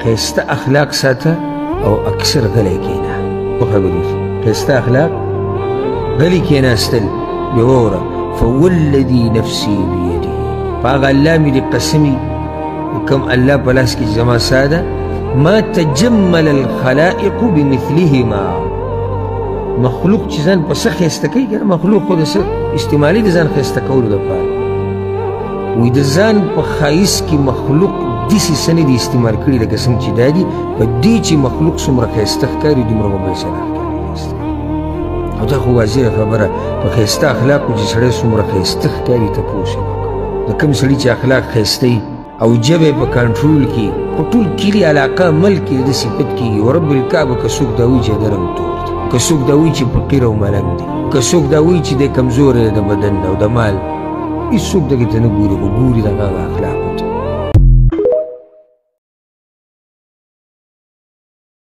ښایسته اخلاق ساته او اکثر غلی کښېنه. څو خبرې دي. ښایسته اخلاق، غلي کښېناستل. بیا واوره، فوالذي نفسي بیده، په هغه الله مې دې قسم وي کوم الله په لاس کې زما ساه ده، ما تجمل الخلائق بمثلهما. مخلوق چې ځان په څه ښایسته کوي که نه، مخلوق خو د څه استعمالي د ځان ښایسته کولو دپاره وایي، د ځان په ښایست کې مخلوق داسې څه نه دي استعمال کړي لکه څنګه چې دا دي. په دې چې مخلوق څومره ښایسته ښکاري دومره به بل څه نه ښکاري ښایسته. او دا خو واضحه خبره، په ښایسته اخلاقو چې سړی څومره ښایسته ښکاري تپوس یې وکړه. د کوم سړي چې اخلاق ښایسته وي او ژبه یې په کنټرول کې، په ټول کلي علاقه ملک کې د ده صفت کېږي. ورب الکعبه که څوک دا وایي چې د رنګ تور دی، که څوک دا وایي چې فقیر او ملنګ دی، که څوک دا وایي چې دی کمزوری دی د بدن او د مال، هېڅوک دغې ته نه ګوري، خو ګوري د هغه اخلاق.